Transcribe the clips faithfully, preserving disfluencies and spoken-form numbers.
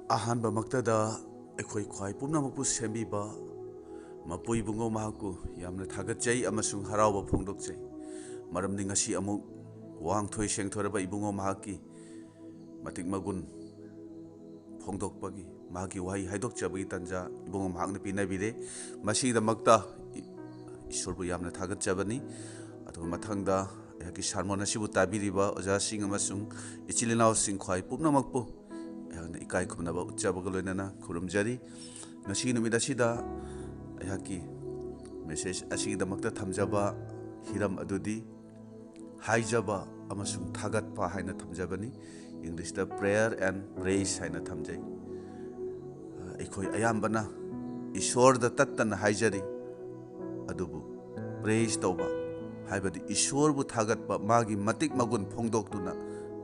ꯑꯍꯥꯟꯕꯃꯛꯇꯗ ꯑꯩꯈꯣꯏ ꯈ꯭ꯋꯥꯏ ꯄꯨꯝꯅꯃꯛꯄꯨ ꯁꯦꯝꯕꯤꯕ ꯃꯄꯨ ꯏꯕꯨꯡꯉꯣ ꯃꯍꯥꯛꯄꯨ ꯌꯥꯝꯅ ꯊꯥꯒꯠꯆꯩ ꯑꯃꯁꯨꯡ ꯍꯔꯥꯎꯕ ꯐꯣꯡꯗꯣꯛꯆꯩ꯫ ꯃꯔꯝꯗꯤ ꯉꯁꯤ ꯑꯃꯨꯛ ꯋꯥꯡꯊꯣꯏ ꯁꯦꯡꯊꯣꯔꯕ ꯏꯕꯨꯡꯉꯣ ꯃꯍꯥꯛꯀꯤ ꯃꯇꯤꯛ ꯃꯒꯨꯟ ꯐꯣꯡꯗꯣꯛꯄꯒꯤ, ꯃꯍꯥꯛꯀꯤ ꯋꯥꯍꯩ ꯍꯥꯏꯗꯣꯛꯆꯕꯒꯤ ꯇꯥꯟꯖꯥ ꯏꯕꯨꯡꯉꯣ ꯃꯍꯥꯛꯅ ꯄꯤꯅꯕꯤꯔꯦ꯫ ꯃꯁꯤꯒꯤꯗꯃꯛꯇ ꯏ-, ꯏꯁꯣꯔꯕꯨ ꯌꯥꯝꯅ ꯊꯥꯒꯠꯆꯕꯅꯤ꯫ ꯑꯗꯨꯒ ꯃꯊꯪꯗ ꯑꯩꯍꯥꯛꯀꯤ ꯁꯥꯔꯃꯣꯟ ꯑꯁꯤꯕꯨ ꯇꯥꯕꯤꯔꯤꯕ ꯑꯣꯖꯥꯁꯤꯡ ꯑꯃꯁꯨꯡ ꯏꯆꯤꯜ ꯏꯅꯥꯎꯁꯤꯡ ꯈ꯭ꯋꯥꯏ ꯄꯨꯝꯅꯃꯛꯄꯨ ꯑꯩꯍꯥꯛꯅ ꯏꯀꯥꯏ ꯈꯨꯝꯅꯕ ꯎꯠꯆꯕꯒ ꯂꯣꯏꯅꯅ ꯈꯨꯔꯨꯝꯖꯔꯤ꯫ ꯉꯁꯤꯒꯤ ꯅꯨꯃꯤꯠ ꯑꯁꯤꯗ ꯑꯩꯍꯥꯛꯀꯤ ꯃꯦꯁꯦꯖ ꯑꯁꯤꯒꯤꯗꯃꯛꯇ ꯊꯝꯖꯕ ꯍꯤꯔꯝ ꯑꯗꯨꯗꯤ ꯍꯥꯏꯖꯕ ꯑꯃꯁꯨꯡ ꯊꯥꯒꯠꯄ ꯍꯥꯏꯅ ꯊꯝꯖꯕꯅꯤ꯫ ꯏꯪꯂꯤꯁꯇ prayer and praise ꯍꯥꯏꯅ ꯊꯝꯖꯩ꯫ ꯑꯩꯈꯣꯏ ꯑꯌꯥꯝꯕꯅ ꯏꯁꯣꯔꯗ ꯇꯠꯇꯅ ꯍꯥꯏꯖꯔꯤ, ꯑꯗꯨꯕꯨ praise ꯇꯧꯕ ꯍꯥꯏꯕꯗꯤ ꯏꯁꯣꯔꯕꯨ ꯊꯥꯒꯠꯄ, ꯃꯥꯒꯤ ꯃꯇꯤꯛ ꯃꯒꯨꯟ ꯐꯣꯡꯗꯣꯛꯇꯨꯅ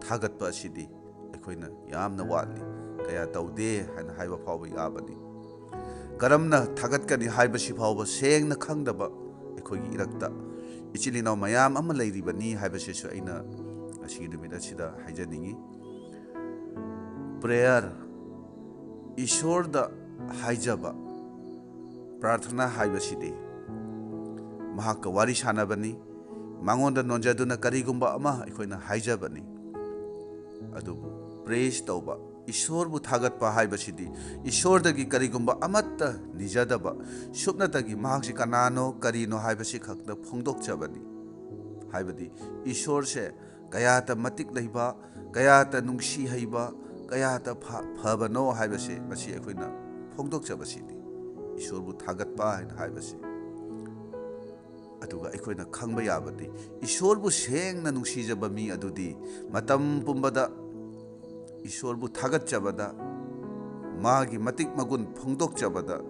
ꯊꯥꯒꯠꯄ ꯑꯁꯤꯗꯤ ꯑꯩꯈꯣꯏꯅ ꯌꯥꯝꯅ ꯋꯥꯠꯂꯤ, ꯀꯌꯥ ꯇꯧꯗꯦ ꯍꯥꯏꯅ ꯍꯥꯏꯕ ꯐꯥꯎꯕ ꯌꯥꯕꯅꯤ꯫ ꯀꯔꯝꯅ ꯊꯥꯒꯠꯀꯅꯤ ꯍꯥꯏꯕꯁꯤ ꯐꯥꯎꯕ ꯁꯦꯡꯅ ꯈꯪꯗꯕ ꯑꯩꯈꯣꯏꯒꯤ ꯏꯔꯛꯇ ꯏꯆꯤꯜ ꯏꯅꯥꯎ ꯃꯌꯥꯝ ꯑꯃ ꯂꯩꯔꯤꯕꯅꯤ ꯍꯥꯏꯕꯁꯤꯁꯨ ꯑꯩꯅ ꯉꯁꯤꯒꯤ ꯅꯨꯃꯤꯠ ꯑꯁꯤꯗ ꯍꯥꯏꯖꯅꯤꯡꯏ꯫ Prayer, ꯏꯁꯣꯔꯗ ꯍꯥꯏꯖꯕ, ꯄ꯭ꯔꯥꯔꯊꯅꯥ ꯍꯥꯏꯕꯁꯤꯗꯤ ꯃꯍꯥꯛꯀ ꯋꯥꯔꯤ ꯁꯥꯟꯅꯕꯅꯤ, ꯃꯉꯣꯟꯗ ꯅꯣꯟꯖꯗꯨꯅ ꯀꯔꯤꯒꯨꯝꯕ ꯑꯃ ꯑꯩꯈꯣꯏꯅ ꯍꯥꯏꯖꯕꯅꯤ꯫ ꯑꯗꯨꯕꯨ praise ꯇꯧꯕ, ꯏꯁꯣꯔꯕꯨ ꯊꯥꯒꯠꯄ ꯍꯥꯏꯕꯁꯤꯗꯤ ꯏꯁꯣꯔꯗꯒꯤ ꯀꯔꯤꯒꯨꯝꯕ ꯑꯃꯠꯇ ꯅꯤꯖꯗꯕ, ꯁꯨꯞꯅꯇꯒꯤ ꯃꯍꯥꯛꯁꯤ ꯀꯅꯥꯅꯣ, ꯀꯔꯤꯅꯣ ꯍꯥꯏꯕꯁꯤ ꯈꯛꯇ ꯐꯣꯡꯗꯣꯛꯆꯕꯅꯤ꯫ ꯍꯥꯏꯕꯗꯤ ꯏꯁꯣꯔꯁꯦ ꯀꯌꯥꯇ ꯃꯇꯤꯛ ꯂꯩꯕ, ꯀꯌꯥꯇ ꯅꯨꯡꯁꯤ ꯍꯩꯕ, ꯀꯌꯥꯇ ꯐ-, ꯐꯕꯅꯣ ꯍꯥꯏꯕꯁꯤ ꯃꯁꯤ ꯑꯩꯈꯣꯏꯅ ꯐꯣꯡꯗꯣꯛꯆꯕꯁꯤꯅꯤ, ꯏꯁꯣꯔꯕꯨ ꯊꯥꯒꯠꯄ ꯍꯥꯏꯅ ꯍꯥꯏꯕꯁꯤ꯫ ꯑꯗꯨꯒ ꯑꯩꯈꯣꯏꯅ ꯈꯪꯕ ꯌꯥꯕꯗꯤ, ꯏꯁꯣꯔꯕꯨ ꯁꯦꯡꯅ ꯅꯨꯡꯁꯤꯖꯕ ꯃꯤ ꯑꯗꯨꯗꯤ ꯃꯇꯝ ꯄꯨꯝꯕꯗ ꯏꯁꯣꯔꯕꯨ ꯊꯥꯒꯠꯆꯕꯗ, ꯃꯥꯒꯤ ꯃꯇꯤꯛ ꯃꯒꯨꯟ ꯐꯣꯡꯗꯣꯛꯆꯕꯗ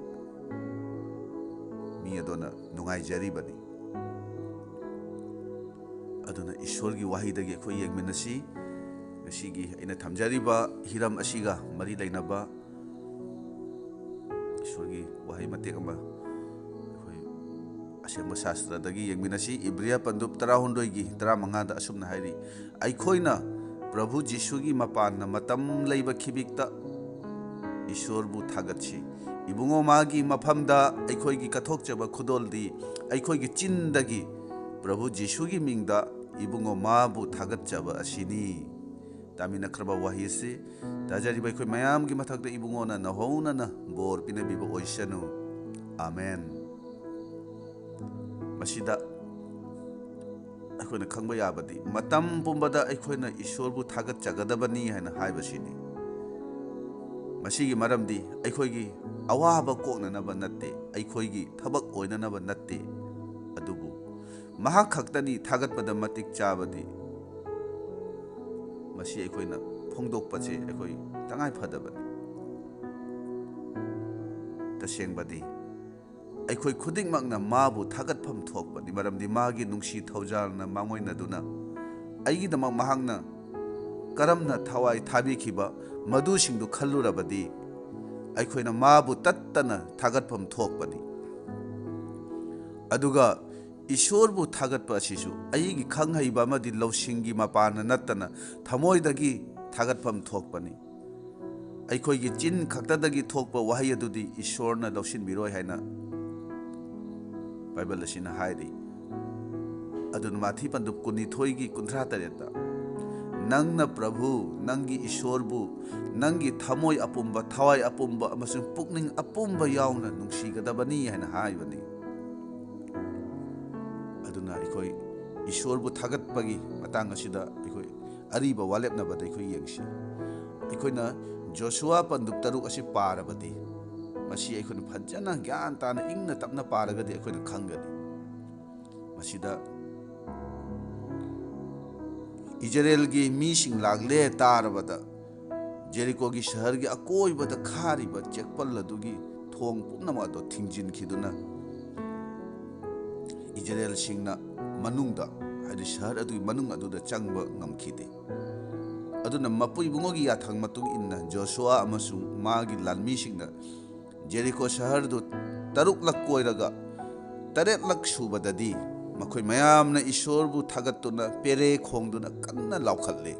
ꯃꯤ ꯑꯗꯨꯅ ꯅꯨꯡꯉꯥꯏꯖꯔꯤꯕꯅꯤ꯫ ꯑꯗꯨꯅ ꯏꯁꯣꯔꯒꯤ ꯋꯥꯍꯩꯗꯒꯤ ꯑꯩꯈꯣꯏ ꯌꯦꯡꯃꯤꯟꯅꯁꯤ꯫ ꯉꯁꯤꯒꯤ ꯑꯩꯅ ꯊꯝꯖꯔꯤꯕ ꯍꯤꯔꯝ ꯑꯁꯤꯒ ꯃꯔꯤ ꯂꯩꯅꯕ ꯏꯁꯣꯔꯒꯤ ꯋꯥꯍꯩ ꯃꯇꯦꯛ ꯑꯃ ꯑꯩꯈꯣꯏ ꯑꯁꯦꯡꯕ ꯁꯥꯁꯇ꯭ꯔꯗꯒꯤ ꯌꯦꯡꯃꯤꯟꯅꯁꯤ꯫ ꯏꯕ꯭ꯔꯤꯌꯥ ꯄꯟꯗꯨꯞ ꯇꯔꯥꯍꯨꯝꯗꯣꯏꯒꯤ ꯇꯔꯥꯃꯉꯥꯗ ꯑꯁꯨꯝꯅ ꯍꯥꯏꯔꯤ, "ꯑꯩꯈꯣꯏꯅ ꯄ꯭ꯔꯚꯨ ꯖꯤꯁꯨꯒꯤ ꯃꯄꯥꯟꯅ ꯃꯇꯝ ꯂꯩꯕ ꯈꯤꯕꯤꯛꯇ ꯏꯁꯣꯔꯕꯨ ꯊꯥꯒꯠꯁꯤ꯫ ꯏꯕꯨꯡꯉꯣ, ꯃꯥꯒꯤ ꯃꯐꯝꯗ ꯑꯩꯈꯣꯏꯒꯤ ꯀꯠꯊꯣꯛꯆꯕ ꯈꯨꯗꯣꯜꯗꯤ ꯑꯩꯈꯣꯏꯒꯤ ꯆꯤꯟꯗꯒꯤ ꯄ꯭ꯔꯚꯨ ꯖꯤꯁꯨꯒꯤ ꯃꯤꯡꯗ ꯏꯕꯨꯡꯉꯣ ꯃꯥꯕꯨ ꯊꯥꯒꯠꯆꯕ ꯑꯁꯤꯅꯤ꯫ ꯇꯥꯃꯤꯟꯅꯈ꯭ꯔꯕ ꯋꯥꯍꯩ ꯑꯁꯤ ꯇꯥꯖꯔꯤꯕ ꯑꯩꯈꯣꯏ ꯃꯌꯥꯝꯒꯤ ꯃꯊꯛꯇ ꯏꯕꯨꯡꯉꯣꯅ ꯅꯧꯍꯧꯅꯅ ꯕꯣꯔ ꯄꯤꯅꯕꯤꯕ ꯑꯣꯏꯁꯅꯨ꯫ ꯑꯥꯃꯦꯟ꯫ ꯃꯁꯤꯗ ꯑꯩꯈꯣꯏꯅ ꯈꯪꯕ ꯌꯥꯕꯗꯤ, ꯃꯇꯝ ꯄꯨꯝꯕꯗ ꯑꯩꯈꯣꯏꯅ ꯏꯁꯣꯔꯕꯨ ꯊꯥꯒꯠꯆꯒꯗꯕꯅꯤ ꯍꯥꯏꯅ ꯍꯥꯏꯕꯁꯤꯅꯤ꯫ ꯃꯁꯤꯒꯤ ꯃꯔꯝꯗꯤ ꯑꯩꯈꯣꯏꯒꯤ ꯑꯋꯥꯕ ꯀꯣꯛꯅꯅꯕ ꯅꯠꯇꯦ, ꯑꯩꯈꯣꯏꯒꯤ ꯊꯕꯛ ꯑꯣꯏꯅꯅꯕ ꯅꯠꯇꯦ, ꯑꯗꯨꯕꯨ ꯃꯍꯥꯛ ꯈꯛꯇꯅꯤ ꯊꯥꯒꯠꯄꯗ ꯃꯇꯤꯛ ꯆꯥꯕꯗꯤ꯫ ꯃꯁꯤ ꯑꯩꯈꯣꯏꯅ ꯐꯣꯡꯗꯣꯛꯄꯁꯦ ꯑꯩꯈꯣꯏ ꯇꯉꯥꯏ ꯐꯗꯕꯅꯤ꯫ ꯇꯁꯦꯡꯕꯗꯤ, ꯑꯩꯈꯣꯏ ꯈꯨꯗꯤꯡꯃꯛꯅ ꯃꯥꯕꯨ ꯊꯥꯒꯠꯐꯝ ꯊꯣꯛꯄꯅꯤ, ꯃꯔꯝꯗꯤ ꯃꯥꯒꯤ ꯅꯨꯡꯁꯤ ꯊꯧꯖꯥꯜꯅ ꯃꯥꯡꯑꯣꯏꯅꯗꯨꯅ ꯑꯩꯒꯤꯗꯃꯛ ꯃꯍꯥꯛꯅ ꯀꯔꯝꯅ ꯊꯋꯥꯏ ꯊꯥꯕꯤꯈꯤꯕ, ꯃꯗꯨꯁꯤꯡꯗꯨ ꯈꯜꯂꯨꯔꯕꯗꯤ ꯑꯩꯈꯣꯏꯅ ꯃꯥꯕꯨ ꯇꯠꯇꯅ ꯊꯥꯒꯠꯐꯝ ꯊꯣꯛꯄꯅꯤ꯫ ꯑꯗꯨꯒ ꯏꯁꯣꯔꯕꯨ ꯊꯥꯒꯠꯄ ꯑꯁꯤꯁꯨ ꯑꯩꯒꯤ ꯈꯪ ꯍꯩꯕ ꯑꯃꯗꯤ ꯂꯧꯁꯤꯡꯒꯤ ꯃꯄꯥꯟꯅ ꯅꯠꯇꯅ ꯊꯃꯣꯏꯗꯒꯤ ꯊꯥꯒꯠꯐꯝ ꯊꯣꯛꯄꯅꯤ꯫ ꯑꯩꯈꯣꯏꯒꯤ ꯆꯤꯟ ꯈꯛꯇꯗꯒꯤ ꯊꯣꯛꯄ ꯋꯥꯍꯩ ꯑꯗꯨꯗꯤ ꯏꯁꯣꯔꯅ ꯂꯧꯁꯤꯟꯕꯤꯔꯣꯏ ꯍꯥꯏꯅ ꯕꯥꯏꯕꯜ ꯑꯁꯤꯅ ꯍꯥꯏꯔꯤ꯫ ꯑꯗꯨꯅ ꯃꯥꯊꯤ ꯄꯟꯗꯨꯞ ꯀꯨꯟꯅꯤꯊꯣꯏꯒꯤ ꯀꯨꯟꯊ꯭ꯔꯥ ꯇꯔꯦꯠꯇ, "ꯅꯪꯅ ꯄ꯭ꯔꯚꯨ, ꯅꯪꯒꯤ ꯏꯁꯣꯔꯕꯨ, ꯅꯪꯒꯤ ꯊꯃꯣꯏ ꯑꯄꯨꯝꯕ, ꯊꯋꯥꯏ ꯑꯄꯨꯝꯕ ꯑꯃꯁꯨꯡ ꯄꯨꯛꯅꯤꯡ ꯑꯄꯨꯝꯕ ꯌꯥꯎꯅ ꯅꯨꯡꯁꯤꯒꯗꯕꯅꯤ" ꯍꯥꯏꯅ ꯍꯥꯏꯕꯅꯤ꯫ ꯑꯗꯨꯅ ꯑꯩꯈꯣꯏ ꯏꯁꯣꯔꯕꯨ ꯊꯥꯒꯠꯄꯒꯤ ꯃꯇꯥꯡ ꯑꯁꯤꯗ ꯑꯩꯈꯣꯏ ꯑꯔꯤꯕ ꯋꯥꯂꯦꯞꯅꯕꯗ ꯑꯩꯈꯣꯏ ꯌꯦꯡꯁꯤ꯫ ꯑꯩꯈꯣꯏꯅ ꯖꯣꯁꯨꯋꯥ ꯄꯟꯗꯨꯞ ꯇꯔꯨꯛ ꯑꯁꯤ ꯄꯥꯔꯕꯗꯤ, ꯃꯁꯤ ꯑꯩꯈꯣꯏꯅ ꯐꯖꯅ ꯒ꯭ꯌꯥꯟ ꯇꯥꯅ ꯏꯪꯅ ꯇꯞꯅ ꯄꯥꯔꯒꯗꯤ ꯑꯩꯈꯣꯏꯅ ꯈꯪꯒꯅꯤ꯫ ꯃꯁꯤꯗ ꯏꯖꯔꯦꯜꯒꯤ ꯃꯤꯁꯤꯡ ꯂꯥꯛꯂꯦ ꯇꯥꯔꯕꯗ, ꯖꯦꯔꯤꯀꯣꯒꯤ ꯁꯍꯔꯒꯤ ꯑꯀꯣꯏꯕꯗ ꯈꯥꯔꯤꯕ ꯆꯦꯛꯄꯜ ꯑꯗꯨꯒꯤ ꯊꯣꯡ ꯄꯨꯝꯅꯃꯛ ꯑꯗꯨ ꯊꯤꯡꯖꯤꯟꯈꯤꯗꯨꯅ, ꯏꯖꯔꯦꯜꯁꯤꯡꯅ ꯃꯅꯨꯡꯗ, ꯍꯥꯏꯗꯤ ꯁꯍꯔ ꯑꯗꯨꯒꯤ ꯃꯅꯨꯡ ꯑꯗꯨꯗ ꯆꯪꯕ ꯉꯝꯈꯤꯗꯦ꯫ ꯑꯗꯨꯅ ꯃꯄꯨ ꯏꯕꯨꯡꯉꯣꯒꯤ ꯌꯥꯊꯪ ꯃꯇꯨꯡ ꯏꯟꯅ ꯖꯣꯁꯨꯋꯥ ꯑꯃꯁꯨꯡ ꯃꯥꯒꯤ ꯂꯥꯟꯃꯤꯁꯤꯡꯅ ꯖꯦꯔꯤꯀꯣ ꯁꯍꯔꯗꯨ ꯇꯔꯨꯛꯂꯛ ꯀꯣꯏꯔꯒ ꯇꯔꯦꯠꯂꯛ ꯁꯨꯕꯗꯗꯤ ꯃꯈꯣꯏ ꯃꯌꯥꯝꯅ ꯏꯁꯣꯔꯕꯨ ꯊꯥꯒꯠꯇꯨꯅ ꯄꯦꯔꯦ ꯈꯣꯡꯗꯨꯅ ꯀꯟꯅ ꯂꯥꯎꯈꯠꯂꯤ꯫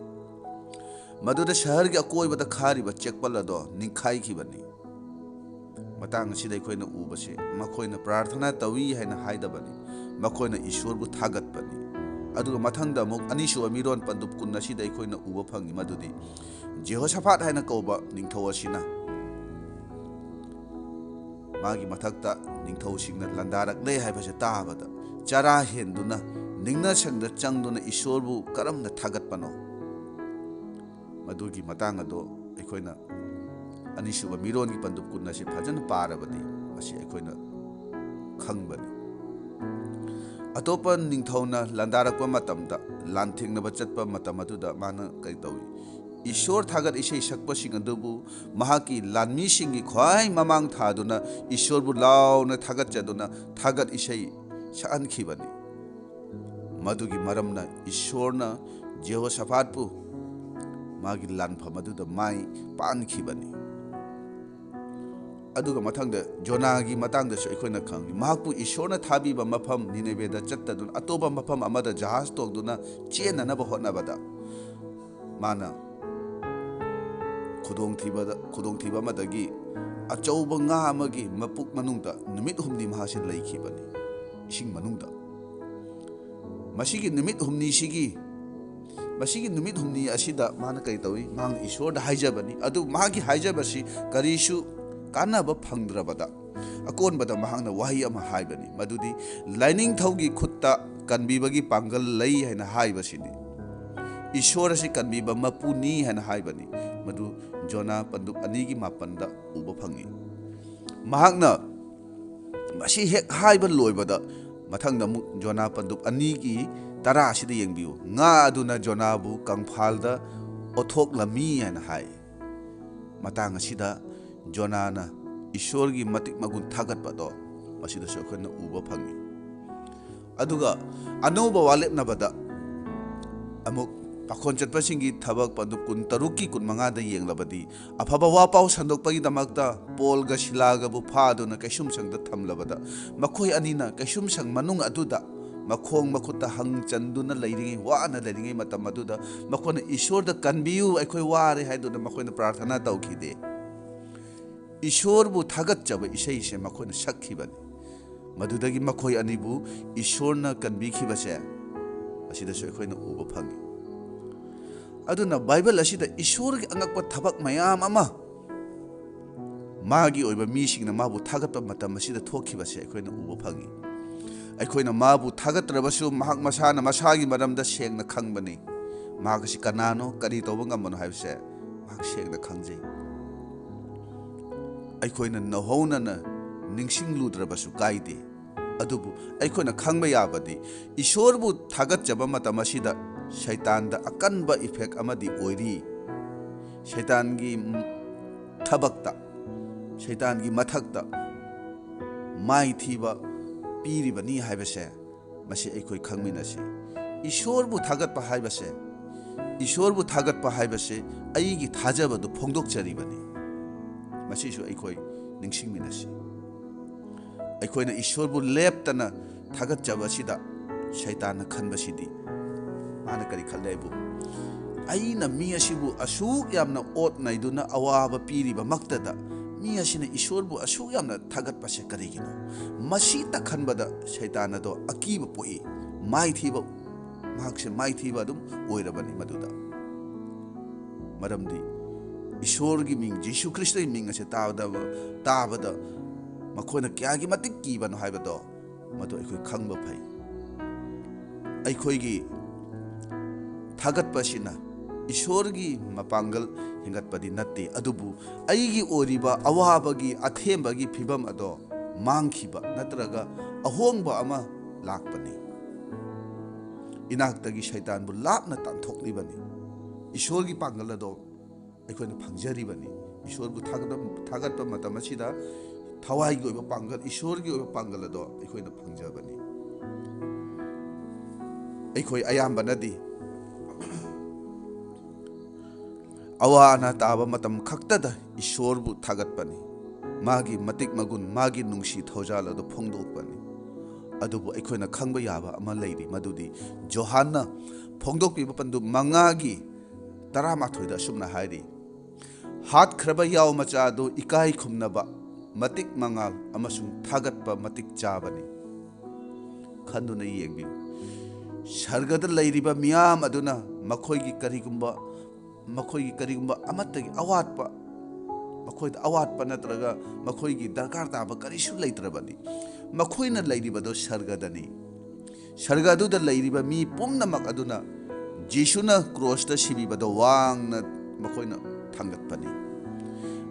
ꯃꯗꯨꯗ ꯁꯍꯔꯒꯤ ꯑꯀꯣꯏꯕꯗ ꯈꯥꯔꯤꯕ ꯆꯦꯛꯄꯜ ꯑꯗꯣ ꯅꯤꯡꯈꯥꯏꯈꯤꯕꯅꯤ꯫ ꯃꯇꯥꯡ ꯑꯁꯤꯗ ꯑꯩꯈꯣꯏꯅ ꯎꯕꯁꯤ, ꯃꯈꯣꯏꯅ ꯄ꯭ꯔꯥꯔꯊꯅꯥ ꯇꯧꯏ ꯍꯥꯏꯅ ꯍꯥꯏꯗꯕꯅꯤ, ꯃꯈꯣꯏꯅ ꯏꯁꯣꯔꯕꯨ ꯊꯥꯒꯠꯄꯅꯤ꯫ ꯑꯗꯨꯒ ꯃꯊꯪꯗ ꯑꯃꯨꯛ ꯑꯅꯤꯁꯨꯕ ꯃꯤꯔꯣꯟ ꯄꯟꯗꯨꯞ ꯀꯨꯟ ꯑꯁꯤꯗ ꯑꯩꯈꯣꯏꯅ ꯎꯕ ꯐꯪꯏ, ꯃꯗꯨꯗꯤ ꯖꯦꯍꯣꯁꯥꯐꯥꯠ ꯍꯥꯏꯅ ꯀꯧꯕ ꯅꯤꯡꯊꯧ ꯑꯁꯤꯅ ꯃꯥꯒꯤ ꯃꯊꯛꯇ ꯅꯤꯡꯊꯧꯁꯤꯡꯅ ꯂꯥꯟꯗꯥꯔꯛꯂꯦ ꯍꯥꯏꯕꯁꯦ ꯇꯥꯕꯗ, ꯆꯔꯥ ꯍꯦꯟꯗꯨꯅ, ꯅꯤꯡꯅꯁꯪꯗ ꯆꯪꯗꯨꯅ ꯏꯁꯣꯔꯕꯨ ꯀꯔꯝꯅ ꯊꯥꯒꯠꯄꯅꯣ? ꯃꯗꯨꯒꯤ ꯃꯇꯥꯡ ꯑꯗꯣ ꯑꯩꯈꯣꯏꯅ ꯑꯅꯤꯁꯨꯕ ꯃꯤꯔꯣꯟꯒꯤ ꯄꯟꯗꯨꯞ ꯀꯨꯟ ꯑꯁꯤ ꯐꯖꯅ ꯄꯥꯔꯕꯗꯤ ꯃꯁꯤ ꯑꯩꯈꯣꯏꯅ ꯈꯪꯕꯅꯤ꯫ ꯑꯇꯣꯞꯄ ꯅꯤꯡꯊꯧꯅ ꯂꯥꯟꯗꯥꯔꯛꯄ ꯃꯇꯝꯗ, ꯂꯥꯟꯊꯦꯡꯅꯕ ꯆꯠꯄ ꯃꯇꯝ ꯑꯗꯨꯗ ꯃꯥꯅ ꯀꯔꯤ ꯇꯧꯏ? ꯏꯁꯣꯔ ꯊꯥꯒꯠ ꯏꯁꯩ ꯁꯛꯄꯁꯤꯡ ꯑꯗꯨꯕꯨ ꯃꯍꯥꯛꯀꯤ ꯂꯥꯟꯃꯤꯁꯤꯡꯒꯤ ꯈ꯭ꯋꯥꯏ ꯃꯃꯥꯡ ꯊꯥꯗꯨꯅ ꯏꯁꯣꯔꯕꯨ ꯂꯥꯎꯅ ꯊꯥꯒꯠꯆꯗꯨꯅ ꯊꯥꯒꯠ ꯏꯁꯩ ꯁꯛꯍꯟꯈꯤꯕꯅꯤ꯫ ꯃꯗꯨꯒꯤ ꯃꯔꯝꯅ ꯏꯁꯣꯔꯅ ꯖꯦꯍꯣꯁꯥꯐꯥꯠꯄꯨ ꯃꯥꯒꯤ ꯂꯥꯟꯐꯝ ꯑꯗꯨꯗ ꯃꯥꯏ ꯄꯥꯟꯈꯤꯕꯅꯤ꯫ ꯑꯗꯨꯒ ꯃꯊꯪꯗ ꯖꯣꯅꯥꯒꯤ ꯃꯇꯥꯡꯗꯁꯨ ꯑꯩꯈꯣꯏꯅ ꯈꯪꯏ꯫ ꯃꯍꯥꯛꯄꯨ ꯏꯁꯣꯔꯅ ꯊꯥꯕꯤꯕ ꯃꯐꯝ ꯅꯤꯅꯦꯕꯦꯗ ꯆꯠꯇꯗꯨꯅ ꯑꯇꯣꯞꯄ ꯃꯐꯝ ꯑꯃꯗ ꯖꯍꯥꯖ ꯇꯣꯡꯗꯨꯅ ꯆꯦꯟꯅꯅꯕ ꯍꯣꯠꯅꯕꯗ, ꯃꯥꯅ ꯈꯨꯗꯣꯡꯊꯤꯕꯗ, ꯈꯨꯗꯣꯡꯊꯤꯕ ꯑꯃꯗꯒꯤ ꯑꯆꯧꯕ ꯉꯥ ꯑꯃꯒꯤ ꯃꯄꯨꯛ ꯃꯅꯨꯡꯗ ꯅꯨꯃꯤꯠ ꯍꯨꯝꯅꯤ ꯃꯍꯥꯛꯁꯦ ꯂꯩꯈꯤꯕꯅꯤ, ꯏꯁꯤꯡ ꯃꯅꯨꯡꯗ꯫ ꯃꯁꯤꯒꯤ ꯅꯨꯃꯤꯠ ꯍꯨꯝꯅꯤꯁꯤꯒꯤ, ꯃꯁꯤꯒꯤ ꯅꯨꯃꯤꯠ ꯍꯨꯝꯅꯤ ꯑꯁꯤꯗ ꯃꯥꯅ ꯀꯔꯤ ꯇꯧꯏ? ꯃꯍꯥꯛꯅ ꯏꯁꯣꯔꯗ ꯍꯥꯏꯖꯕꯅꯤ꯫ ꯑꯗꯨ ꯃꯥꯒꯤ ꯍꯥꯏꯖꯕꯁꯤ ꯀꯔꯤꯁꯨ ꯀꯥꯟꯅꯕ ꯐꯪꯗ꯭ꯔꯕꯗ, ꯑꯀꯣꯟꯕꯗ ꯃꯍꯥꯛꯅ ꯋꯥꯍꯩ ꯑꯃ ꯍꯥꯏꯕꯅꯤ, ꯃꯗꯨꯗꯤ, "ꯂꯥꯏꯅꯤꯡꯊꯧꯒꯤ ꯈꯨꯠꯇ ꯀꯟꯕꯤꯕꯒꯤ ꯄꯥꯡꯒꯜ ꯂꯩ" ꯍꯥꯏꯅ ꯍꯥꯏꯕꯁꯤꯅꯤ꯫ ꯏꯁꯣꯔ ꯑꯁꯤ ꯀꯟꯕꯤꯕ ꯃꯄꯨꯅꯤ ꯍꯥꯏꯅ ꯍꯥꯏꯕꯅꯤ꯫ ꯃꯗꯨ ꯖꯣꯅꯥ ꯄꯟꯗꯨꯞ ꯑꯅꯤꯒꯤ ꯃꯥꯄꯟꯗ ꯎꯕ ꯐꯪꯏ꯫ ꯃꯍꯥꯛꯅ ꯃꯁꯤ ꯍꯦꯛ ꯍꯥꯏꯕ ꯂꯣꯏꯕꯗ, ꯃꯊꯪꯗ ꯑꯃꯨꯛ ꯖꯣꯅꯥ ꯄꯟꯗꯨꯞ ꯑꯅꯤꯒꯤ ꯇꯔꯥ ꯑꯁꯤꯗ ꯌꯦꯡꯕꯤꯌꯨ꯫ "ꯉꯥ ꯑꯗꯨꯅ ꯖꯣꯅꯥꯕꯨ ꯀꯪꯐꯥꯜꯗ ꯑꯣꯊꯣꯛꯂꯝꯃꯤ" ꯍꯥꯏꯅ ꯍꯥꯏ꯫ ꯃꯇꯥꯡ ꯑꯁꯤꯗ ꯖꯣꯅꯥꯅ ꯏꯁꯣꯔꯒꯤ ꯃꯇꯤꯛ ꯃꯒꯨꯟ ꯊꯥꯒꯠꯄꯗꯣ ꯃꯁꯤꯗꯁꯨ ꯑꯩꯈꯣꯏꯅ ꯎꯕ ꯐꯪꯏ꯫ ꯑꯗꯨꯒ ꯑꯅꯧꯕ ꯋꯥꯂꯦꯞꯅꯕꯗ ꯑꯃꯨꯛ ꯄꯥꯈꯣꯟ ꯆꯠꯄꯁꯤꯡꯒꯤ ꯊꯕꯛ ꯄꯟꯗꯨꯞ ꯀꯨꯟ ꯇꯔꯨꯛꯀꯤ ꯀꯨꯟ ꯃꯉꯥꯗ ꯌꯦꯡꯂꯕꯗꯤ, ꯑꯐꯕ ꯋꯥ ꯄꯥꯎ ꯁꯟꯗꯣꯛꯄꯒꯤꯗꯃꯛꯇ ꯄꯣꯜꯒ ꯁꯤꯂꯥꯒꯕꯨ ꯐꯥꯗꯨꯅ ꯀꯩꯁꯨꯝꯁꯪꯗ ꯊꯝꯂꯕꯗ, ꯃꯈꯣꯏ ꯑꯅꯤꯅ ꯀꯩꯁꯨꯝꯁꯪ ꯃꯅꯨꯡ ꯑꯗꯨꯗ ꯃꯈꯣꯡ ꯃꯈꯨꯠꯇ ꯍꯪ ꯆꯟꯗꯨꯅ ꯂꯩꯔꯤꯉꯩ, ꯋꯥꯅ ꯂꯩꯔꯤꯉꯩ ꯃꯇꯝ ꯑꯗꯨꯗ ꯃꯈꯣꯏꯅ ꯏꯁꯣꯔꯗ "ꯀꯟꯕꯤꯌꯨ, ꯑꯩꯈꯣꯏ ꯋꯥꯔꯦ" ꯍꯥꯏꯗꯨꯅ ꯃꯈꯣꯏꯅ ꯄ꯭ꯔꯥꯔꯊꯅꯥ ꯇꯧꯈꯤꯗꯦ꯫ ꯏꯁꯣꯔꯕꯨ ꯊꯥꯒꯠꯆꯕ ꯏꯁꯩꯁꯦ ꯃꯈꯣꯏꯅ ꯁꯛꯈꯤꯕꯅꯤ꯫ ꯃꯗꯨꯗꯒꯤ ꯃꯈꯣꯏ ꯑꯅꯤꯕꯨ ꯏꯁꯣꯔꯅ ꯀꯟꯕꯤꯈꯤꯕꯁꯦ ꯑꯁꯤꯗꯁꯨ ꯑꯩꯈꯣꯏꯅ ꯎꯕ ꯐꯪꯉꯤ꯫ ꯑꯗꯨꯅ ꯕꯥꯏꯕꯜ ꯑꯁꯤꯗ ꯏꯁꯣꯔꯒꯤ ꯑꯉꯛꯄ ꯊꯕꯛ ꯃꯌꯥꯝ ꯑꯃ ꯃꯥꯒꯤ ꯑꯣꯏꯕ ꯃꯤꯁꯤꯡꯅ ꯃꯥꯕꯨ ꯊꯥꯒꯠꯄ ꯃꯇꯝ ꯑꯁꯤꯗ ꯊꯣꯛꯈꯤꯕꯁꯦ ꯑꯩꯈꯣꯏꯅ ꯎꯕ ꯐꯪꯉꯤ꯫ ꯑꯩꯈꯣꯏꯅ ꯃꯥꯕꯨ ꯊꯥꯒꯠꯇ꯭ꯔꯕꯁꯨ, ꯃꯍꯥꯛ ꯃꯁꯥꯅ ꯃꯁꯥꯒꯤ ꯃꯔꯝꯗ ꯁꯦꯡꯅ ꯈꯪꯕꯅꯤ꯫ ꯃꯍꯥꯛ ꯑꯁꯤ ꯀꯅꯥꯅꯣ, ꯀꯔꯤ ꯇꯧꯕ ꯉꯝꯕꯅꯣ ꯍꯥꯏꯕꯁꯦ ꯃꯍꯥꯛ ꯁꯦꯡꯅ ꯈꯪꯖꯩ꯫ ꯑꯩꯈꯣꯏꯅ ꯅꯧꯍꯧꯅꯅ ꯅꯤꯡꯁꯤꯡꯂꯨꯗ꯭ꯔꯕꯁꯨ ꯀꯥꯏꯗꯦ꯫ ꯑꯗꯨꯕꯨ ꯑꯩꯈꯣꯏꯅ ꯈꯪꯕ ꯌꯥꯕꯗꯤ, ꯏꯁꯣꯔꯕꯨ ꯊꯥꯒꯠꯆꯕ ꯃꯇꯝ ꯑꯁꯤꯗ ꯁꯩꯇꯥꯟꯗ ꯑꯀꯟꯕ ꯏꯐꯦꯛ ꯑꯃꯗꯤ ꯑꯣꯏꯔꯤ꯫ ꯁꯩꯇꯥꯟꯒꯤ ꯊꯕꯛꯇ, ꯁꯩꯇꯥꯟꯒꯤ ꯃꯊꯛꯇ ꯃꯥꯏꯊꯤꯕ ꯄꯤꯔꯤꯕꯅꯤ ꯍꯥꯏꯕꯁꯦ ꯃꯁꯤ ꯑꯩꯈꯣꯏ ꯈꯪꯃꯤꯟꯅꯁꯤ꯫ ꯏꯁꯣꯔꯕꯨ ꯊꯥꯒꯠꯄ ꯍꯥꯏꯕꯁꯦ, ꯏꯁꯣꯔꯕꯨ ꯊꯥꯒꯠꯄ ꯍꯥꯏꯕꯁꯦ ꯑꯩꯒꯤ ꯊꯥꯖꯕꯗꯨ ꯐꯣꯡꯗꯣꯛꯆꯔꯤꯕꯅꯤ꯫ ꯃꯁꯤꯁꯨ ꯑꯩꯈꯣꯏ ꯅꯤꯡꯁꯤꯡꯃꯤꯟꯅꯁꯤ꯫ ꯑꯩꯈꯣꯏꯅ ꯏꯁꯣꯔꯕꯨ ꯂꯦꯞꯇꯅ ꯊꯥꯒꯠꯆꯕ ꯑꯁꯤꯗ ꯁꯩꯇꯥꯟꯅ ꯈꯟꯕꯁꯤꯗꯤ, ꯃꯥꯅ ꯀꯔꯤ ꯈꯜꯂꯦ ꯍꯥꯏꯕꯨ, "ꯑꯩꯅ ꯃꯤ ꯑꯁꯤꯕꯨ ꯑꯁꯨꯛ ꯌꯥꯝꯅ ꯑꯣꯠ ꯅꯩꯗꯨꯅ ꯑꯋꯥꯕ ꯄꯤꯔꯤꯕꯃꯛꯇꯗ ꯃꯤ ꯑꯁꯤꯅ ꯏꯁꯣꯔꯕꯨ ꯑꯁꯨꯛ ꯌꯥꯝꯅ ꯊꯥꯒꯠꯄꯁꯦ ꯀꯔꯤꯒꯤꯅꯣ?" ꯃꯁꯤꯇ ꯈꯟꯕꯗ ꯁꯩꯇꯥꯟ ꯑꯗꯣ ꯑꯀꯤꯕ ꯄꯣꯛꯏ꯫ ꯃꯥꯏꯊꯤꯕ, ꯃꯍꯥꯛꯁꯦ ꯃꯥꯏꯊꯤꯕ ꯑꯗꯨꯝ ꯑꯣꯏꯔꯕꯅꯤ ꯃꯗꯨꯗ꯫ ꯃꯔꯝꯗꯤ ꯏꯁꯣꯔꯒꯤ ꯃꯤꯡ, ꯖꯤꯁꯨ ꯈ꯭ꯔꯤꯁꯇꯒꯤ ꯃꯤꯡ ꯑꯁꯦ ꯇꯥꯕꯗ, ꯇꯥꯕꯗ ꯃꯈꯣꯏꯅ ꯀꯌꯥꯒꯤ ꯃꯇꯤꯛ ꯀꯤꯕꯅꯣ ꯍꯥꯏꯕꯗꯣ ꯃꯗꯨ ꯑꯩꯈꯣꯏ ꯈꯪꯕ ꯐꯩ꯫ ꯑꯩꯈꯣꯏꯒꯤ ꯊꯥꯒꯠꯄ ꯑꯁꯤꯅ ꯏꯁꯣꯔꯒꯤ ꯃꯄꯥꯡꯒꯜ ꯍꯦꯟꯒꯠꯄꯗꯤ ꯅꯠꯇꯦ, ꯑꯗꯨꯕꯨ ꯑꯩꯒꯤ ꯑꯣꯏꯔꯤꯕ ꯑꯋꯥꯕꯒꯤ, ꯑꯊꯦꯝꯕꯒꯤ ꯐꯤꯕꯝ ꯑꯗꯣ ꯃꯥꯡꯈꯤꯕ ꯅꯠꯇ꯭ꯔꯒ ꯑꯍꯣꯡꯕ ꯑꯃ ꯂꯥꯛꯄꯅꯤ꯫ ꯏꯅꯥꯛꯇꯒꯤ ꯁꯩꯇꯥꯟꯕꯨ ꯂꯥꯞꯅ ꯇꯥꯟꯊꯣꯛꯂꯤꯕꯅꯤ꯫ ꯏꯁꯣꯔꯒꯤ ꯄꯥꯡꯒꯜ ꯑꯗꯣ ꯑꯩꯈꯣꯏꯅ ꯐꯪꯖꯔꯤꯕꯅꯤ꯫ ꯏꯁꯣꯔꯕꯨ ꯊꯥꯒꯠꯄ, ꯊꯥꯒꯠꯄ ꯃꯇꯝ ꯑꯁꯤꯗ ꯊꯋꯥꯏꯒꯤ ꯑꯣꯏꯕ ꯄꯥꯡꯒꯜ, ꯏꯁꯣꯔꯒꯤ ꯑꯣꯏꯕ ꯄꯥꯡꯒꯜ ꯑꯗꯣ ꯑꯩꯈꯣꯏꯅ ꯐꯪꯖꯕꯅꯤ꯫ ꯑꯩꯈꯣꯏ ꯑꯌꯥꯝꯕꯅꯗꯤ ꯑꯋꯥ ꯑꯅꯥ ꯇꯥꯕ ꯃꯇꯝ ꯈꯛꯇꯗ ꯏꯁꯣꯔꯕꯨ ꯊꯥꯒꯠꯄꯅꯤ꯫ ꯃꯥꯒꯤ ꯃꯇꯤꯛ ꯃꯒꯨꯟ, ꯃꯥꯒꯤ ꯅꯨꯡꯁꯤ ꯊꯧꯖꯥꯜ ꯑꯗꯨ ꯐꯣꯡꯗꯣꯛꯄꯅꯤ꯫ ꯑꯗꯨꯕꯨ ꯑꯩꯈꯣꯏꯅ ꯈꯪꯕ ꯌꯥꯕ ꯑꯃ ꯂꯩꯔꯤ, ꯃꯗꯨꯗꯤ ꯖꯣꯍꯥꯟꯅ ꯐꯣꯡꯗꯣꯛꯄꯤꯕ ꯄꯟꯗꯨ ꯃꯉꯥꯒꯤ ꯇꯔꯥꯃꯥꯊꯣꯏꯗ ꯑꯁꯨꯝꯅ ꯍꯥꯏꯔꯤ, "ꯍꯥꯠꯈ꯭ꯔꯕ ꯌꯥꯎ ꯃꯆꯥ ꯑꯗꯨ ꯏꯀꯥꯏ ꯈꯨꯝꯅꯕ, ꯃꯇꯤꯛ ꯃꯉꯥꯜ ꯑꯃꯁꯨꯡ ꯊꯥꯒꯠꯄ ꯃꯇꯤꯛ ꯆꯥꯕꯅꯤ꯫" ꯈꯟꯗꯨꯅ ꯌꯦꯡꯕꯤꯌꯨ꯫ ꯁꯔꯒꯗ ꯂꯩꯔꯤꯕ ꯃꯤꯌꯥꯝ ꯑꯗꯨꯅ ꯃꯈꯣꯏꯒꯤ ꯀꯔꯤꯒꯨꯝꯕ, ꯃꯈꯣꯏꯒꯤ ꯀꯔꯤꯒꯨꯝꯕ ꯑꯃꯠꯇꯒꯤ ꯑꯋꯥꯠꯄ, ꯃꯈꯣꯏꯗ ꯑꯋꯥꯠꯄ ꯅꯠꯇ꯭ꯔꯒ ꯃꯈꯣꯏꯒꯤ ꯗꯔꯀꯥꯔ ꯇꯥꯕ ꯀꯔꯤꯁꯨ ꯂꯩꯇ꯭ꯔꯕꯅꯤ꯫ ꯃꯈꯣꯏꯅ ꯂꯩꯔꯤꯕꯗꯣ ꯁꯔꯒꯗꯅꯤ꯫ ꯁꯔꯒ ꯑꯗꯨꯗ ꯂꯩꯔꯤꯕ ꯃꯤ ꯄꯨꯝꯅꯃꯛ ꯑꯗꯨꯅ ꯖꯤꯁꯨꯅ ꯀ꯭ꯔꯣꯁꯇ ꯁꯤꯕꯤꯕꯗꯣ ꯋꯥꯡꯅ ꯃꯈꯣꯏꯅ ꯊꯥꯡꯒꯠꯄꯅꯤ꯫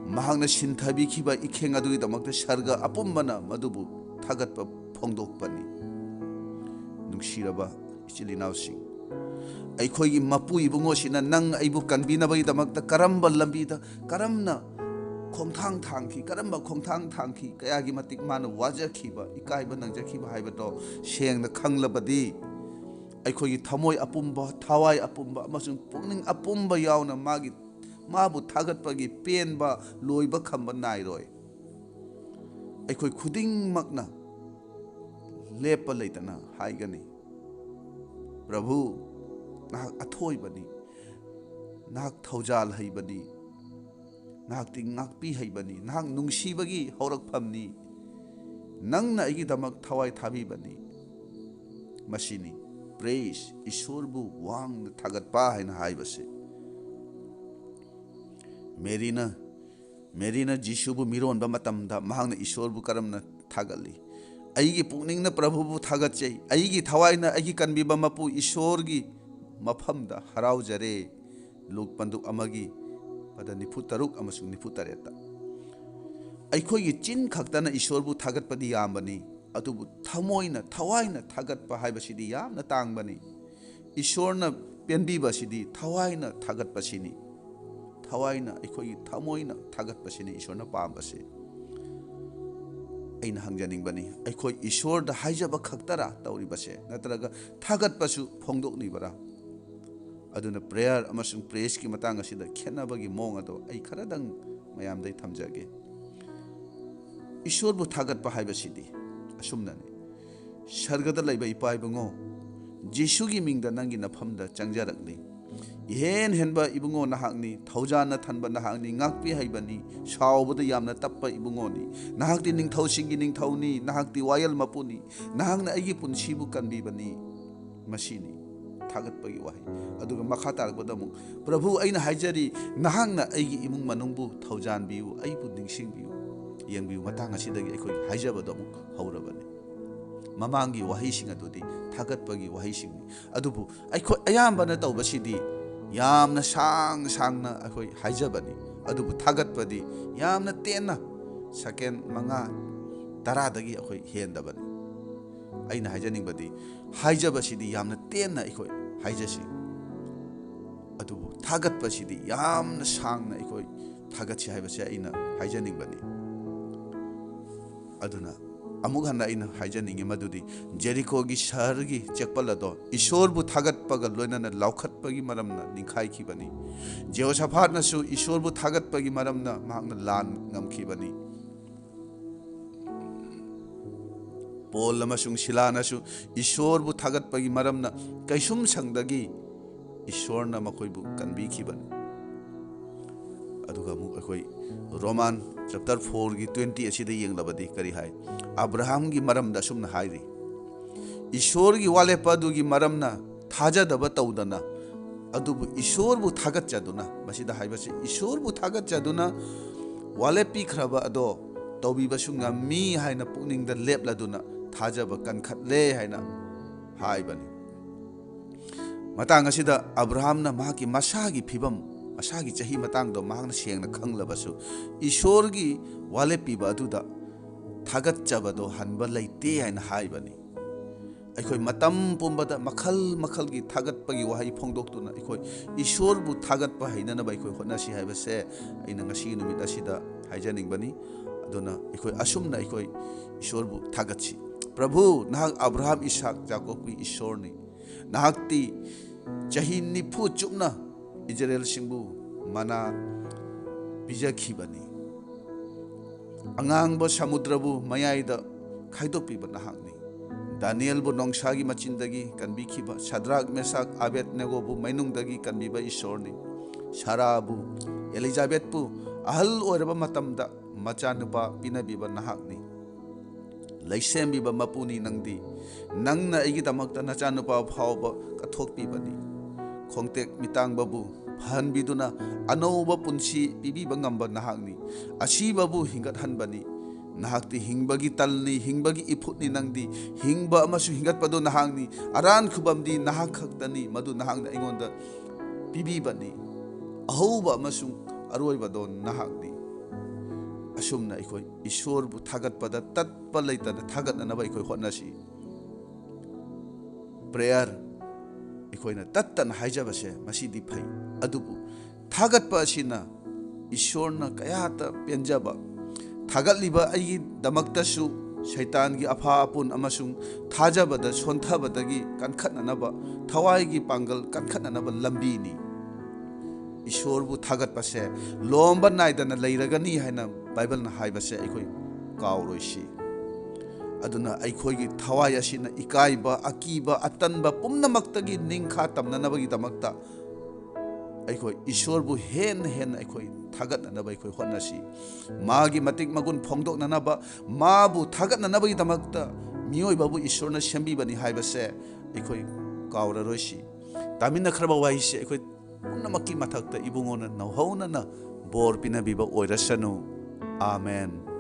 ꯃꯍꯥꯛꯅ ꯁꯤꯟꯊꯕꯤꯈꯤꯕ ꯏꯈꯦꯡ ꯑꯗꯨꯒꯤꯗꯃꯛꯇ ꯁꯔꯒ ꯑꯄꯨꯝꯕꯅ ꯃꯗꯨꯕꯨ ꯊꯥꯒꯠꯄ ꯐꯣꯡꯗꯣꯛꯄꯅꯤ꯫ ꯅꯨꯡꯁꯤꯔꯕ ꯏꯆꯤꯜ ꯏꯅꯥꯎꯁꯤꯡ, ꯑꯩꯈꯣꯏꯒꯤ ꯃꯄꯨ ꯏꯕꯨꯡꯉꯣꯁꯤꯅ ꯅꯪ ꯑꯩꯕꯨ ꯀꯟꯕꯤꯅꯕꯒꯤꯗꯃꯛꯇ ꯀꯔꯝꯕ ꯂꯝꯕꯤꯗ, ꯀꯔꯝꯅ ꯈꯣꯡꯊꯥꯡ ꯊꯥꯡꯈꯤ, ꯀꯔꯝꯕ ꯈꯣꯡꯊꯥꯡ ꯊꯥꯡꯈꯤ, ꯀꯌꯥꯒꯤ ꯃꯇꯤꯛ ꯃꯥꯅ ꯋꯥꯖꯈꯤꯕ, ꯏꯀꯥꯏꯕ ꯅꯪꯖꯈꯤꯕ ꯍꯥꯏꯕꯗꯣ ꯁꯦꯡꯅ ꯈꯪꯂꯕꯗꯤ, ꯑꯩꯈꯣꯏꯒꯤ ꯊꯃꯣꯏ ꯑꯄꯨꯝꯕ, ꯊꯋꯥꯏ ꯑꯄꯨꯝꯕ ꯑꯃꯁꯨꯡ ꯄꯨꯛꯅꯤꯡ ꯑꯄꯨꯝꯕ ꯌꯥꯎꯅ ꯃꯥꯒꯤ, ꯃꯥꯕꯨ ꯊꯥꯒꯠꯄꯒꯤ ꯄꯦꯟꯕ ꯂꯣꯏꯕ ꯈꯝꯕ ꯅꯥꯏꯔꯣꯏ꯫ ꯑꯩꯈꯣꯏ ꯈꯨꯗꯤꯡꯃꯛꯅ ꯂꯦꯞꯄ ꯂꯩꯇꯅ ꯍꯥꯏꯒꯅꯤ, "ꯄ꯭ꯔꯚꯨ, ꯅꯍꯥꯛ ꯑꯊꯣꯏꯕꯅꯤ, ꯅꯍꯥꯛ ꯊꯧꯖꯥꯜ ꯍꯩꯕꯅꯤ, ꯅꯍꯥꯛꯇꯤ ꯉꯥꯛꯄꯤ ꯍꯩꯕꯅꯤ, ꯅꯍꯥꯛ ꯅꯨꯡꯁꯤꯕꯒꯤ ꯍꯧꯔꯛꯐꯝꯅꯤ, ꯅꯪꯅ ꯑꯩꯒꯤꯗꯃꯛ ꯊꯋꯥꯏ ꯊꯥꯕꯤꯕꯅꯤ꯫" ꯃꯁꯤꯅꯤ ꯄ꯭ꯔꯦꯁ, ꯏꯁꯣꯔꯕꯨ ꯋꯥꯡꯅ ꯊꯥꯒꯠꯄ ꯍꯥꯏꯅ ꯍꯥꯏꯕꯁꯦ꯫ ꯃꯦꯔꯤꯅ, ꯃꯦꯔꯤꯅ ꯖꯤꯁꯨꯕꯨ ꯃꯤꯔꯣꯟꯕ ꯃꯇꯝꯗ ꯃꯍꯥꯛꯅ ꯏꯁꯣꯔꯕꯨ ꯀꯔꯝꯅ ꯊꯥꯒꯠꯂꯤ? "ꯑꯩꯒꯤ ꯄꯨꯛꯅꯤꯡꯅ ꯄ꯭ꯔꯚꯨꯕꯨ ꯊꯥꯒꯠꯆꯩ, ꯑꯩꯒꯤ ꯊꯋꯥꯏꯅ ꯑꯩꯒꯤ ꯀꯟꯕꯤꯕ ꯃꯄꯨ ꯏꯁꯣꯔꯒꯤ ꯃꯐꯝꯗ ꯍꯔꯥꯎꯖꯔꯦ꯫" ꯂꯨꯛ ꯄꯟꯗꯨꯞ ꯑꯃꯒꯤ ꯄꯗ ꯅꯤꯐꯨ ꯇꯔꯨꯛ ꯑꯃꯁꯨꯡ ꯅꯤꯐꯨ ꯇꯔꯦꯠꯇ꯫ ꯑꯩꯈꯣꯏꯒꯤ ꯆꯤꯟ ꯈꯛꯇꯅ ꯏꯁꯣꯔꯕꯨ ꯊꯥꯒꯠꯄꯗꯤ ꯌꯥꯝꯕꯅꯤ, ꯑꯗꯨꯕꯨ ꯊꯃꯣꯏꯅ, ꯊꯋꯥꯏꯅ ꯊꯥꯒꯠꯄ ꯍꯥꯏꯕꯁꯤꯗꯤ ꯌꯥꯝꯅ ꯇꯥꯡꯕꯅꯤ꯫ ꯏꯁꯣꯔꯅ ꯄꯦꯟꯕꯤꯕꯁꯤꯗꯤ ꯊꯋꯥꯏꯅ ꯊꯥꯒꯠꯄꯁꯤꯅꯤ꯫ ꯊꯋꯥꯏꯅ, ꯑꯩꯈꯣꯏꯒꯤ ꯊꯃꯣꯏꯅ ꯊꯥꯒꯠꯄꯁꯤꯅꯤ ꯏꯁꯣꯔꯅ ꯄꯥꯝꯕꯁꯦ꯫ ꯑꯩꯅ ꯍꯪꯖꯅꯤꯡꯕꯅꯤ, ꯑꯩꯈꯣꯏ ꯏꯁꯣꯔꯗ ꯍꯥꯏꯖꯕ ꯈꯛꯇꯔꯥ ꯇꯧꯔꯤꯕꯁꯦ, ꯅꯠꯇ꯭ꯔꯒ ꯊꯥꯒꯠꯄꯁꯨ ꯐꯣꯡꯗꯣꯛꯂꯤꯕꯔꯥ? ꯑꯗꯨꯅ ꯄ꯭ꯔꯦꯌꯔ ꯑꯃꯁꯨꯡ ꯄ꯭ꯔꯦꯁꯀꯤ ꯃꯇꯥꯡ ꯑꯁꯤꯗ ꯈꯦꯠꯅꯕꯒꯤ ꯃꯑꯣꯡ ꯑꯗꯣ ꯑꯩ ꯈꯔꯗꯪ ꯃꯌꯥꯝꯗ ꯑꯩ ꯊꯝꯖꯒꯦ꯫ ꯏꯁꯣꯔꯕꯨ ꯊꯥꯒꯠꯄ ꯍꯥꯏꯕꯁꯤꯗꯤ ꯑꯁꯨꯝꯅꯅꯤ꯫ ꯁꯔꯒꯗ ꯂꯩꯕ ꯏꯄꯥ ꯏꯕꯨꯡꯉꯣ, ꯖꯤꯁꯨꯒꯤ ꯃꯤꯡꯗ ꯅꯪꯒꯤ ꯅꯐꯝꯗ ꯆꯪꯖꯔꯛꯂꯤ꯫ ꯏꯍꯦꯟ ꯍꯦꯟꯕ ꯏꯕꯨꯡꯉꯣ ꯅꯍꯥꯛꯅꯤ, ꯊꯧꯖꯥꯟꯅ ꯊꯟꯕ ꯅꯍꯥꯛꯅꯤ, ꯉꯥꯛꯄꯤ ꯍꯩꯕꯅꯤ, ꯁꯥꯎꯕꯗ ꯌꯥꯝꯅ ꯇꯞꯄ ꯏꯕꯨꯡꯉꯣꯅꯤ꯫ ꯅꯍꯥꯛꯇꯤ ꯅꯤꯡꯊꯧꯁꯤꯡꯒꯤ ꯅꯤꯡꯊꯧꯅꯤ, ꯅꯍꯥꯛꯇꯤ ꯋꯥꯌꯦꯜ ꯃꯄꯨꯅꯤ, ꯅꯍꯥꯛꯅ ꯑꯩꯒꯤ ꯄꯨꯟꯁꯤꯕꯨ ꯀꯟꯕꯤꯕꯅꯤ꯫ ꯃꯁꯤꯅꯤ ꯊꯥꯒꯠꯄꯒꯤ ꯋꯥꯍꯩ꯫ ꯑꯗꯨꯒ ꯃꯈꯥ ꯇꯥꯔꯛꯄꯗ ꯑꯃꯨꯛ, "ꯄ꯭ꯔꯚꯨ, ꯑꯩꯅ ꯍꯥꯏꯖꯔꯤ, ꯅꯍꯥꯛꯅ ꯑꯩꯒꯤ ꯏꯃꯨꯡ ꯃꯅꯨꯡꯕꯨ ꯊꯧꯖꯥꯟꯕꯤꯌꯨ, ꯑꯩꯕꯨ ꯅꯤꯡꯁꯤꯡꯕꯤꯌꯨ꯫" ꯌꯦꯡꯕꯤꯌꯨ, ꯃꯇꯥꯡ ꯑꯁꯤꯗꯒꯤ ꯑꯩꯈꯣꯏ ꯍꯥꯏꯖꯕꯗꯣ ꯑꯃꯨꯛ ꯍꯧꯔꯕꯅꯤ꯫ ꯃꯃꯥꯡꯒꯤ ꯋꯥꯍꯩꯁꯤꯡ ꯑꯗꯨꯗꯤ ꯊꯥꯒꯠꯄꯒꯤ ꯋꯥꯍꯩꯁꯤꯡꯅꯤ꯫ ꯑꯗꯨꯕꯨ ꯑꯩꯈꯣꯏ ꯑꯌꯥꯝꯕꯅ ꯇꯧꯕꯁꯤꯗꯤ ꯌꯥꯝꯅ ꯁꯥꯡ ꯁꯥꯡꯅ ꯑꯩꯈꯣꯏ ꯍꯥꯏꯖꯕꯅꯤ, ꯑꯗꯨꯕꯨ ꯊꯥꯒꯠꯄꯗꯤ ꯌꯥꯝꯅ ꯇꯦꯟꯅ, ꯁꯦꯀꯦꯟ ꯃꯉꯥ, ꯇꯔꯥꯗꯒꯤ ꯑꯩꯈꯣꯏ ꯍꯦꯟꯗꯕꯅꯤ꯫ ꯑꯩꯅ ꯍꯥꯏꯖꯅꯤꯡꯕꯗꯤ, ꯍꯥꯏꯖꯕꯁꯤꯗꯤ ꯌꯥꯝꯅ ꯇꯦꯟꯅ ꯑꯩꯈꯣꯏ ꯍꯥꯏꯖꯁꯤ, ꯑꯗꯨꯕꯨ ꯊꯥꯒꯠꯄꯁꯤꯗꯤ ꯌꯥꯝꯅ ꯁꯥꯡꯅ ꯑꯩꯈꯣꯏ ꯊꯥꯒꯠꯁꯤ ꯍꯥꯏꯕꯁꯦ ꯑꯩꯅ ꯍꯥꯏꯖꯅꯤꯡꯕꯅꯤ꯫ ꯑꯗꯨꯅ ꯑꯃꯨꯛ ꯍꯟꯅ ꯑꯩꯅ ꯍꯥꯏꯖꯅꯤꯡꯉꯤ ꯃꯗꯨꯗꯤ, ꯖꯦꯔꯤꯀꯣꯒꯤ ꯁꯍꯔꯒꯤ ꯆꯦꯛꯄꯜ ꯑꯗꯣ ꯏꯁꯣꯔꯕꯨ ꯊꯥꯒꯠꯄꯒ ꯂꯣꯏꯅꯅ ꯂꯥꯎꯈꯠꯄꯒꯤ ꯃꯔꯝꯅ ꯅꯤꯡꯈꯥꯏꯈꯤꯕꯅꯤ꯫ ꯖꯦꯍꯣꯁꯥꯐꯥꯠꯅꯁꯨ ꯏꯁꯣꯔꯕꯨ ꯊꯥꯒꯠꯄꯒꯤ ꯃꯔꯝꯅ ꯃꯍꯥꯛꯅ ꯂꯥꯟ ꯉꯝꯈꯤꯕꯅꯤ꯫ ꯄꯣꯜ ꯑꯃꯁꯨꯡ ꯁꯤꯂꯥꯅꯁꯨ ꯏꯁꯣꯔꯕꯨ ꯊꯥꯒꯠꯄꯒꯤ ꯃꯔꯝꯅ ꯀꯩꯁꯨꯝꯁꯪꯗꯒꯤ ꯏꯁꯣꯔꯅ ꯃꯈꯣꯏꯕꯨ ꯀꯟꯕꯤꯈꯤꯕꯅꯤ꯫ ꯑꯗꯨꯒ ꯑꯃꯨꯛ ꯑꯩꯈꯣꯏ ꯔꯣꯃꯥꯟ ꯆꯦꯞꯇꯔ ꯐꯣꯔꯒꯤ ꯇ꯭ꯋꯦꯟꯇꯤ ꯑꯁꯤꯗ ꯌꯦꯡꯂꯕꯗꯤ ꯀꯔꯤ ꯍꯥꯏ? ꯑꯕ꯭ꯔꯥꯍꯥꯝꯒꯤ ꯃꯔꯝꯗ ꯑꯁꯨꯝꯅ ꯍꯥꯏꯔꯤ, "ꯏꯁꯣꯔꯒꯤ ꯋꯥꯂꯦꯞꯄ ꯑꯗꯨꯒꯤ ꯃꯔꯝꯅ ꯊꯥꯖꯗꯕ ꯇꯧꯗꯅ, ꯑꯗꯨꯕꯨ ꯏꯁꯣꯔꯕꯨ ꯊꯥꯒꯠꯆꯗꯨꯅ", ꯃꯁꯤꯗ ꯍꯥꯏꯕꯁꯤ ꯏꯁꯣꯔꯕꯨ ꯊꯥꯒꯠꯆꯗꯨꯅ, ꯋꯥꯂꯦꯞ ꯄꯤꯈ꯭ꯔꯕ ꯑꯗꯣ ꯇꯧꯕꯤꯕꯁꯨ ꯉꯝꯃꯤ ꯍꯥꯏꯅ ꯄꯨꯛꯅꯤꯡꯗ ꯂꯦꯞꯂꯗꯨꯅ ꯊꯥꯖꯕ ꯀꯟꯈꯠꯂꯦ ꯍꯥꯏꯅ ꯍꯥꯏꯕꯅꯤ꯫ ꯃꯇꯥꯡ ꯑꯁꯤꯗ ꯑꯕ꯭ꯔꯥꯍꯥꯝꯅ ꯃꯍꯥꯛꯀꯤ ꯃꯁꯥꯒꯤ ꯐꯤꯕꯝ, ꯃꯁꯥꯒꯤ ꯆꯍꯤ ꯃꯇꯥꯡꯗꯣ ꯃꯍꯥꯛꯅ ꯁꯦꯡꯅ ꯈꯪꯂꯕꯁꯨ, ꯏꯁꯣꯔꯒꯤ ꯋꯥꯂꯦꯞ ꯄꯤꯕ ꯑꯗꯨꯗ ꯊꯥꯒꯠꯆꯕꯗꯣ ꯍꯟꯕ ꯂꯩꯇꯦ ꯍꯥꯏꯅ ꯍꯥꯏꯕꯅꯤ꯫ ꯑꯩꯈꯣꯏ ꯃꯇꯝ ꯄꯨꯝꯕꯗ ꯃꯈꯜ ꯃꯈꯜꯒꯤ ꯊꯥꯒꯠꯄꯒꯤ ꯋꯥꯍꯩ ꯐꯣꯡꯗꯣꯛꯇꯨꯅ ꯑꯩꯈꯣꯏ ꯏꯁꯣꯔꯕꯨ ꯊꯥꯒꯠꯄ ꯍꯩꯅꯅꯕ ꯑꯩꯈꯣꯏ ꯍꯣꯠꯅꯁꯤ ꯍꯥꯏꯕꯁꯦ ꯑꯩꯅ ꯉꯁꯤꯒꯤ ꯅꯨꯃꯤꯠ ꯑꯁꯤꯗ ꯍꯥꯏꯖꯅꯤꯡꯕꯅꯤ꯫ ꯑꯗꯨꯅ ꯑꯩꯈꯣꯏ ꯑꯁꯨꯝꯅ ꯑꯩꯈꯣꯏ ꯏꯁꯣꯔꯕꯨ ꯊꯥꯒꯠꯁꯤ꯫ "ꯄ꯭ꯔꯚꯨ, ꯅꯍꯥꯛ ꯑꯕ꯭ꯔꯥꯍꯥꯝ, ꯏꯁꯥꯛ, ꯌꯥꯀꯣꯕꯀꯤ ꯏꯁꯣꯔꯅꯤ꯫ ꯅꯍꯥꯛꯇꯤ ꯆꯍꯤ ꯅꯤꯐꯨ ꯆꯨꯞꯅ ꯏꯖꯔꯦꯜꯁꯤꯡꯕꯨ ꯃꯅꯥ ꯄꯤꯖꯈꯤꯕꯅꯤ꯫ ꯑꯉꯥꯡꯕ ꯁꯃꯨꯗ꯭ꯔꯕꯨ ꯃꯌꯥꯏꯗ ꯈꯥꯏꯗꯣꯛꯄꯤꯕ ꯅꯍꯥꯛꯅꯤ꯫ ꯗꯥꯅꯤꯌꯦꯜꯕꯨ ꯅꯣꯡꯁꯥꯒꯤ ꯃꯆꯤꯟꯗꯒꯤ ꯀꯟꯕꯤꯈꯤꯕ, ꯁꯗ꯭ꯔꯥꯛ, ꯃꯦꯁꯥꯛ, ꯑꯕꯦꯗꯅꯦꯒꯣꯕꯨ ꯃꯩꯅꯨꯡꯗꯒꯤ ꯀꯟꯕꯤꯕ ꯏꯁꯣꯔꯅꯤ꯫ ꯁꯥꯔꯥꯕꯨ, ꯑꯦꯂꯤꯖꯥꯕꯦꯠꯄꯨ ꯑꯍꯜ ꯑꯣꯏꯔꯕ ꯃꯇꯝꯗ ꯃꯆꯥꯅꯨꯄꯥ ꯄꯤꯅꯕꯤꯕ ꯅꯍꯥꯛꯅꯤ꯫ ꯂꯩꯁꯦꯝꯕꯤꯕ ꯃꯄꯨꯅꯤ ꯅꯪꯗꯤ꯫ ꯅꯪꯅ ꯑꯩꯒꯤꯗꯃꯛꯇ ꯅꯆꯥꯅꯨꯄꯥ ꯐꯥꯎꯕ ꯀꯠꯊꯣꯛꯄꯤꯕꯅꯤ꯫ ꯈꯣꯡꯇꯦꯛ ꯃꯤꯇꯥꯡꯕꯕꯨ ꯐꯍꯟꯕꯤꯗꯨꯅ ꯑꯅꯧꯕ ꯄꯨꯟꯁꯤ ꯄꯤꯕꯤꯕ ꯉꯝꯕ ꯅꯍꯥꯛꯅꯤ꯫ ꯑꯁꯤꯕꯕꯨ ꯍꯤꯡꯒꯠꯍꯟꯕꯅꯤ꯫ ꯅꯍꯥꯛꯇꯤ ꯍꯤꯡꯕꯒꯤ ꯇꯜꯅꯤ, ꯍꯤꯡꯕꯒꯤ ꯏꯐꯨꯠꯅꯤ ꯅꯪꯗꯤ꯫ ꯍꯤꯡꯕ ꯑꯃꯁꯨꯡ ꯍꯤꯡꯒꯠꯄꯗꯣ ꯅꯍꯥꯛꯅꯤ꯫ ꯑꯔꯥꯟ ꯈꯨꯕꯝꯗꯤ ꯅꯍꯥꯛ ꯈꯛꯇꯅꯤ, ꯃꯗꯨ ꯅꯍꯥꯛꯅ ꯑꯩꯉꯣꯟꯗ ꯄꯤꯕꯤꯕꯅꯤ꯫ ꯑꯍꯧꯕ ꯑꯃꯁꯨꯡ ꯑꯔꯣꯏꯕꯗꯣ ꯅꯍꯥꯛꯅꯤ꯫ ꯑꯁꯨꯝꯅ ꯑꯩꯈꯣꯏ ꯏꯁꯣꯔꯕꯨ ꯊꯥꯒꯠꯄꯗ ꯇꯠꯄ ꯂꯩꯇꯅ ꯊꯥꯒꯠꯅꯅꯕ ꯑꯩꯈꯣꯏ ꯍꯣꯠꯅꯁꯤ꯫ ꯄ꯭ꯔꯦꯌꯔ ꯑꯩꯈꯣꯏꯅ ꯇꯠꯇꯅ ꯍꯥꯏꯖꯕꯁꯦ ꯃꯁꯤꯗꯤ ꯐꯩ, ꯑꯗꯨꯕꯨ ꯊꯥꯒꯠꯄ ꯑꯁꯤꯅ ꯏꯁꯣꯔꯅ ꯀꯌꯥꯇ ꯄꯦꯟꯖꯕ, ꯊꯥꯒꯠꯂꯤꯕ ꯑꯩꯒꯤꯗꯃꯛꯇꯁꯨ ꯁꯩꯇꯥꯟꯒꯤ ꯑꯐꯥ ꯑꯄꯨꯟ ꯑꯃꯁꯨꯡ ꯊꯥꯖꯕꯗ ꯁꯣꯟꯊꯕꯗꯒꯤ ꯀꯟꯈꯠꯅꯅꯕ, ꯊꯋꯥꯏꯒꯤ ꯄꯥꯡꯒꯜ ꯀꯟꯈꯠꯅꯅꯕ ꯂꯝꯕꯤꯅꯤ꯫ ꯏꯁꯣꯔꯕꯨ ꯊꯥꯒꯠꯄꯁꯦ ꯂꯣꯝꯕ ꯅꯥꯏꯗꯅ ꯂꯩꯔꯒꯅꯤ ꯍꯥꯏꯅ ꯕꯥꯏꯕꯜꯅ ꯍꯥꯏꯕꯁꯦ ꯑꯩꯈꯣꯏ ꯀꯥꯎꯔꯣꯏꯁꯤ꯫ ꯑꯗꯨꯅ ꯑꯩꯈꯣꯏꯒꯤ ꯊꯋꯥꯏ ꯑꯁꯤꯅ ꯏꯀꯥꯏꯕ, ꯑꯀꯤꯕ, ꯑꯇꯟꯕ ꯄꯨꯝꯅꯃꯛꯇꯒꯤ ꯅꯤꯡꯈꯥ ꯇꯝꯅꯅꯕꯒꯤꯗꯃꯛꯇ ꯑꯩꯈꯣꯏ ꯏꯁꯣꯔꯕꯨ ꯍꯦꯟꯅ ꯍꯦꯟꯅ ꯑꯩꯈꯣꯏ ꯊꯥꯒꯠꯅꯅꯕ ꯑꯩꯈꯣꯏ ꯍꯣꯠꯅꯁꯤ꯫ ꯃꯥꯒꯤ ꯃꯇꯤꯛ ꯃꯒꯨꯟ ꯐꯣꯡꯗꯣꯛꯅꯅꯕ, ꯃꯥꯕꯨ ꯊꯥꯒꯠꯅꯅꯕꯒꯤꯗꯃꯛꯇ ꯃꯤꯑꯣꯏꯕꯕꯨ ꯏꯁꯣꯔꯅ ꯁꯦꯝꯕꯤꯕꯅꯤ ꯍꯥꯏꯕꯁꯦ ꯑꯩꯈꯣꯏ ꯀꯥꯎꯔꯔꯣꯏꯁꯤ꯫ ꯇꯥꯃꯤꯟꯅꯈ꯭ꯔꯕ ꯋꯥꯍꯩꯁꯦ ꯑꯩꯈꯣꯏ ꯄꯨꯝꯅꯃꯛꯀꯤ ꯃꯊꯛꯇ ꯏꯕꯨꯡꯉꯣꯅ ꯅꯧꯍꯧꯅꯅ ꯕꯣꯔ ꯄꯤꯅꯕꯤꯕ ꯑꯣꯏꯔꯁꯅꯨ꯫ ꯑꯥꯃꯦꯟ꯫